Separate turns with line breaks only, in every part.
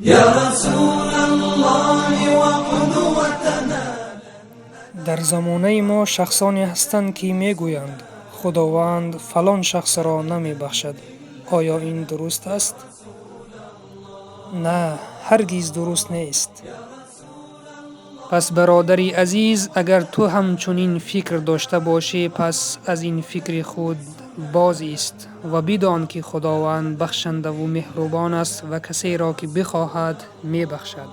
يا رسول الله وقدوتنا.
Дар замонаи мо шахсоне ҳастанд, ки мегӯянд: «Худованд фалон шахсро намебахшад». Оё ин дуруст аст? На, ҳаргиз дуруст нест. Пас, бародари азиз, агар ту ҳам чунин фикр дошта бошӣ, пас аз ин фикри худ боз ист ва бидон, ки Худованд бахшандаву меҳрубон аст ва касеро, ки бихоҳад, мебахшад.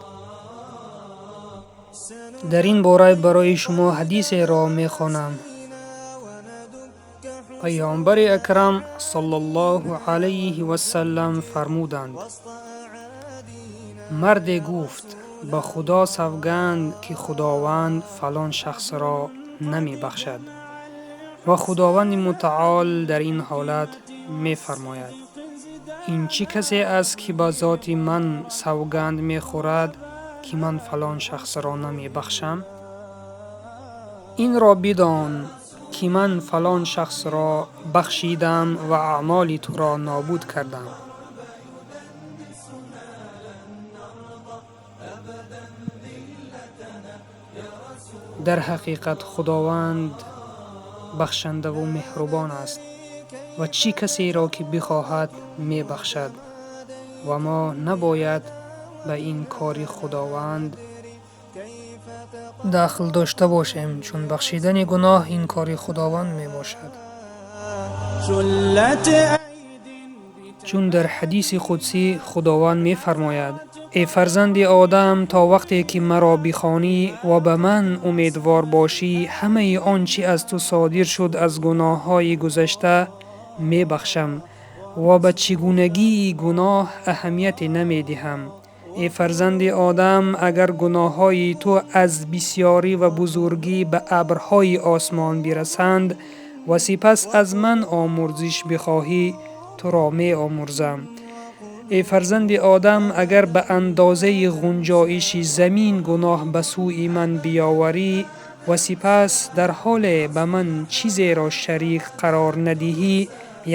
Дар ин бора барои шумо ҳадисеро мехонам. Паёмбари акрам саллаллоҳу алайҳи васаллам фармуданд: «Марде гуфт: ба Худо савганд, ки Худованд фалон шахсро намебахшад». Ва Худованди мутаол дар ин ҳолат мефармояд: «Ин чӣ касе аст, ки ба зоти ман савганд мехӯрад, ки ман фалон шахсро намебахшам? Инро бидон, ки ман фалон шахсро бахшидам ва аъмоли туро нобуд кардам». Дар ҳақиқат Худованд бахшандаву меҳрубон аст ва чӣ касеро, ки бихоҳад, мебахшад ва мо набояд ба ин кори Худованд дахл дошта бошем, чун бахшидани гуноҳ ин кори Худованд мебошад. Чун дар ҳадиси қудсӣ Худованд мефармояд: «Эй фарзанди Одам, то вақте ки маро бихонӣ ва ба ман умедвор бошӣ, ҳамаи он чӣ аз ту содир шуд аз гуноҳҳои гузашта мебахшам ва ба чӣ гунагии гуноҳ аҳамияте намедиҳам. Эй фарзанди Одам, агар гуноҳҳои ту аз бисёрӣ ва бузургӣ ба абрҳои осмон бирасанд ва сипас аз ман омурзиш бихоҳӣ, туро меомурзам. Эй фарзанди Одам, агар ба андозаи ғунҷоиши замин гуноҳ ба сӯи ман биёварӣ ва сипас дар ҳоле ба ман чизеро шарик қарор надиҳӣ,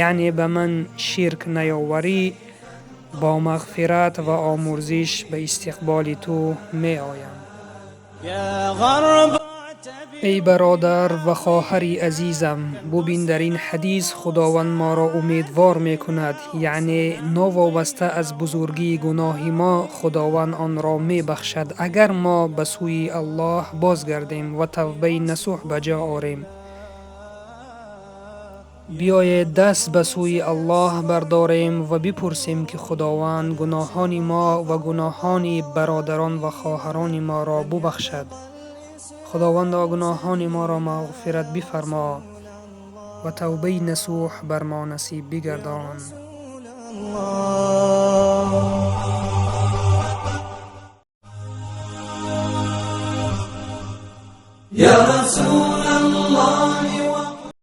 яъне ба ман ширк наёварӣ, бо мағфират ва омурзиш ба истиқболи ту меоям». Эй бародар ва хоҳари азизам, бубин, дар ин ҳадис Худованд моро умедвор мекунад, яъне новобаста аз бузургии гуноҳи мо Худованд онро мебахшад, агар мо ба сӯи Аллоҳ бозгардем ва тавбаи насӯҳ ба ҷо орем. Биёед, даст ба сӯи Аллоҳ бардорем ва бипурсем, ки Худованд гуноҳони мо ва гуноҳони бародарон ва хоҳарони моро бубахшад. Худовандо, гуноҳони моро мағфират бифармо ва тавбаи насӯҳ бар мо насиб бигардон.
يا رسول الله.